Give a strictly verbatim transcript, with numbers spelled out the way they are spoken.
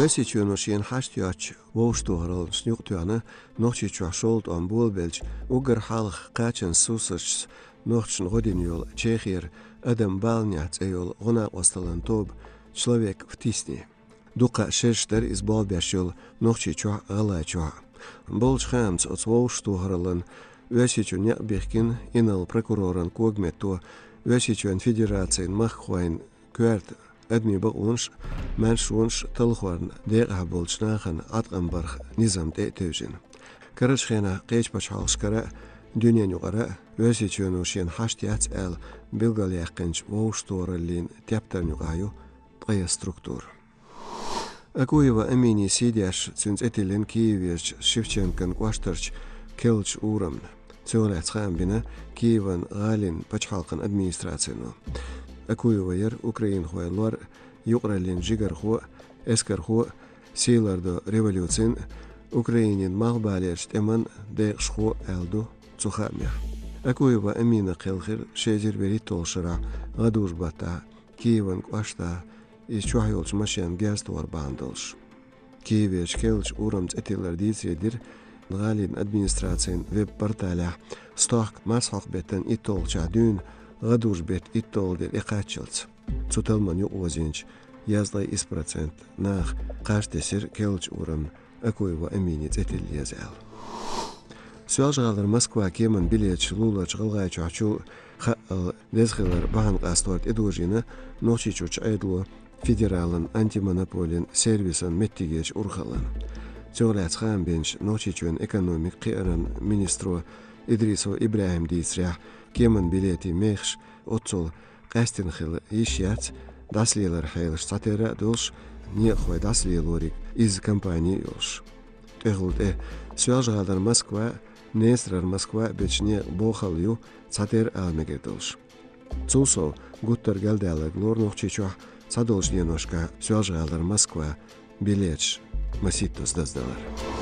Оьрсийчоьно шена хьашт йоцчу вовшахтохараллашна юкъатоьхна Нохчийчохь шолгӀа тӀом болабелча, уггар хьалха кхачанан сусарчаьрца нохчашна гӀо дина йолу Чехера «Адам баланехь» цӀе йолу гӀо-накъосталлин тоба, «Человек в тисне». Дуккха шераш дара иза болх беш йолу Нохчийчохь а, ГӀалгӀайчохь а. Болчу хаамца оцу вовшахтохараллина Оьрсийчу некъ бихкина инарла прокуроран когаметто Оьрсийчоьнан Федерацин махкахойн коьрта адамийн бакъонаш а, маршонаш а талхорна декъахь болчу нахана Ӏаткъам барх низам тӀе а тевжина. Карарчу хенахь кхечу пачхьалкхашкара а, дуьненан юкъара а Оьрсийчоьно шена хьашт яц аьлла билгалъяьккхинчу вовшахтохараллин тептарна юкъахь ю ткъе структура. Акуева Аминин сий деш, цуьнан цӀе тиллина Киеверчу Шевченкон кӀоштарчу керлачу урамна. Цунах лаьцна хаам бина Киеван гӀалин пачхьалкхан администрацино. Акуева яра украинхойн лор а, юкъараллин жигархо а, эскархо а, сий лардо революцин а, Украинин малхбалерчу тӀеман а декъашхо а, аьлла ду цу хаамехь. Акуева Амина кхелхира ши эзар вуьрхӀитталгӀачу шарахь гӀадужу-баттахь Киеван кӀоштахь, иза чохь йолчу машенан герз тохар бахьана долуш. Киеверчу керлачу урамна цӀе тиллар дийцаре дира гӀалин администрацин веб-порталехь, стохка марсхьокху беттан итталгӀачохь дуьйна гӀадужу-беттан итталгӀа де тӀекхаччалц. Цу талламна юкъаозийначу язткъе исс процент наха кхаж тесира керлачу урамна Акуева Аминин цӀе тилла еза аьлла. Соьлжа-ГӀалара Москва кеманан билеташ луларчу ГӀалгӀайчохь чул хаъал деза хилар бахьана къастор тӀедожийна Нохчийчуьрчу Ӏедало Федералан антимонополин сервисан меттигерчу урхаллина. Цунах лаьцна хаам бинчу Нохчийчоьнан экономикан, кхиаран министро Идрисов ИбрахӀима дийцарехь, кеманан билетийн мехаш оццул къаьстина хила йиш яц, дӀасалеларан хьелаш цхьатерра а долуш, некъахой дӀасалелориг изза компани а йолуш. ТӀехула тӀе Соьлжа-ГӀалара Москва а, Несарара Москва а бечу некъан бохалла ю цхьатерра ала мегар долуш. Цул сов, гуттар а галдаьлларг лору Нохчийчохь цхьадолчу деношкахь Соьлжа-ГӀалара Москва билеташ масийттаза даздалар.